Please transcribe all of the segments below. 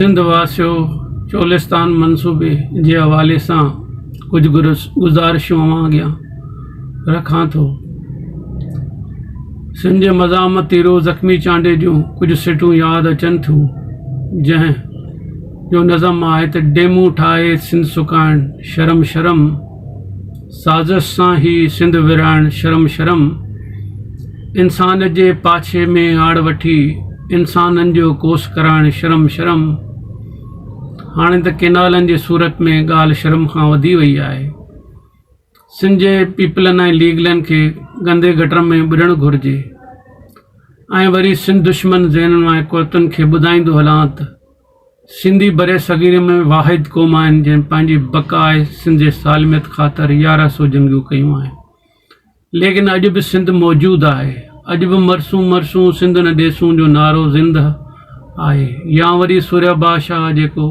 سنڌ واسيو چولستان منصوبي جي حوالي سان ڪجهه گذارشون اوهان اڳيان رکان ٿو. سنڌ جي مزاحمتي روح زخمي چانڊيي جون ڪجهه سٽون ياد اچن ٿيون جنهن جو نظم آهي ته ڊيمون ٺاهي سنڌ سڪائڻ شرم شرم سازش سان هي سنڌ ورهائڻ شرم شرم انسان جي پاڇي ۾ آڙ وٺي انسانن جو ڪوس ڪرائڻ شرم شرم. هاڻي ته ڪينالن جي صورت ۾ ڳالهه شرم کان وڌي وئي آهي. سنڌ جي پيپلن ۽ ليگلن کي گندي گٽر ۾ ٻڏڻ گهرجي ۽ وري سنڌ دشمن ذهنن ۽ قوتن کي ٻڌائيندو هلان ته سنڌي برصغير ۾ واحد قوم آهن جنهن پنهنجي بقا ۽ سنڌ جي سالميت خاطر 1100 جنگيون ڪيون آهن. ليڪن اڄ به سنڌ موجود آهي، اڄ به مرسون مرسون سنڌ نه ڏيسون جو نعرو زندهه آهي يا وري سورهيه بادشاهه جيڪو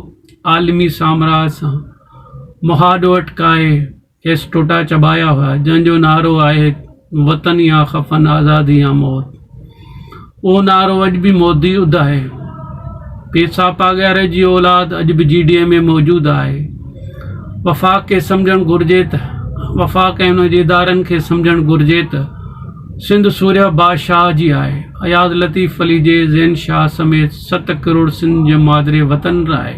عالمي سامراج سان مهاڏو اٽڪائي کيس ٽوٽا چٻايا هيا جنهن جو نعرو آهي وطن يا خفن آزادي يا موت اهو نعرو اڄ به موجود آهي. پير صاحب پاڳاري جي اولاد اڄ به جي ڊي اي ۾ موجود آهي. وفاق کي سمجهڻ گهرجي ته وفاق ۽ ان جي ادارن کي سمجهڻ گهرجي ته سنڌ سورهيه بادشاهه جي آهي. اياز لطيف پليجي، زين شاهه سميت ست ڪروڙ سنڌ جي مادري وطن آهي.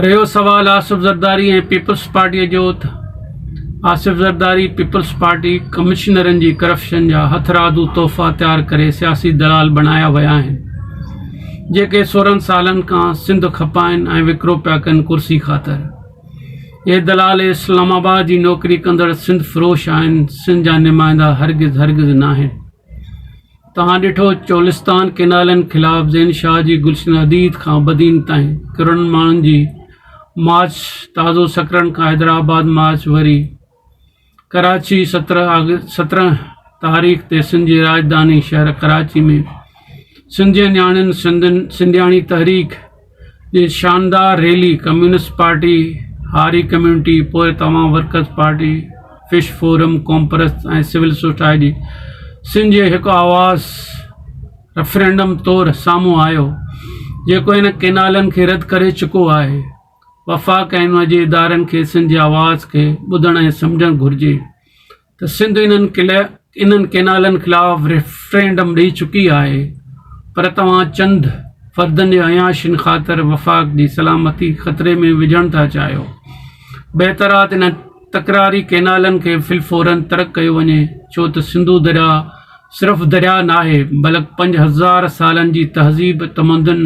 رهيو سوال آصف زرداري ۽ پيپلز پارٽيء جو ته آصف زرداري پيپلز پارٽي ڪمشنرن جي ڪرپشن جا هٿرادو تحفا تيار ڪري سياسي دلال بڻايا ويا آهن جيڪي 16 سالن کان سنڌ کپائن ۽ وڪرو پيا ڪن ڪرسي خاطر اهي دلال اسلام آباد جي نوڪري ڪندڙ سنڌ فروش آهن سنڌ جا نمائندا هرگز هرگز ناهن. توهان ڏٺو چولستان ڪئنالن خلاف زين شاهه جي گلشن حديد کان بدين تائين ڪروڙن ماڻهن جي مارچ تازو سڪرنڊ کان حيدرآباد مارچ وري ڪراچي 17 تاريخ تي سنڌ جي راڄڌاني شهر ڪراچي ۾ سنڌ جي نياڻين سنڌياڻي تحريڪ جي شاندار ريلي ڪميونسٽ پارٽي، هاري ڪميونٽي، پورهيت عوام ورڪرز پارٽي، فش فورم، قومپرست ۽ سول سوسائٽي سنڌ جي هڪ آواز ريفرنڊم طور سامهون آيو جيڪو هن ڪئنالن کي رد ڪري چڪو آهي. وفاق ۽ ان جي ادارن کي سنڌ جي آواز کي ٻڌڻ ۽ سمجهڻ گهرجي. ته سنڌ انهن ڪئنالن خلاف ريفرينڊم ڏئي چڪي آهي پر توهان چند فردن جي عياشين خاطر وفاق جي سلامتي خطري ۾ وجهڻ ٿا چاهيو. بهتر آ ته انهن تڪراري ڪئنالن کي في الفورن ترڪ ڪيو وڃي ڇو ته سنڌو درياء صرف درياء ناهي بلڪ 5000 سالن جي تهذيب، تمدن،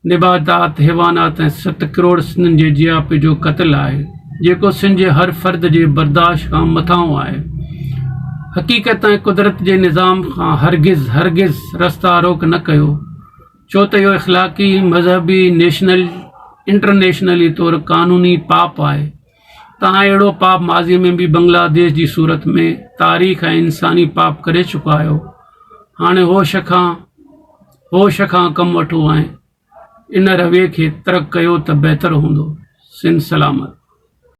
نباتات، حيوانات ۽ ست ڪروڙ سنڌين جي جياپي جو قتل آهي، جيڪو سنڌ جي هر فرد جي برداشت کان مٿانهون آهي. حقيقت ۽ قدرت جي نظام کان هرگز هرگز رستا روڪ نه ڪيو، ڇو ته اهو اخلاقي، مذهبي، نيشنل، انٽرنيشنلي طور قانوني پاپ آهي. توهان اهڙو پاپ ماضي ۾ به بنگلاديش جي صورت ۾ تاريخ ۽ انساني پاپ ڪري چڪا آهيو. هاڻي هوش کان هوش کان ڪم وٺو ۽ ان رويي کي ترڪ ڪيو ته بهتر هوندو. سنڌ سلامت.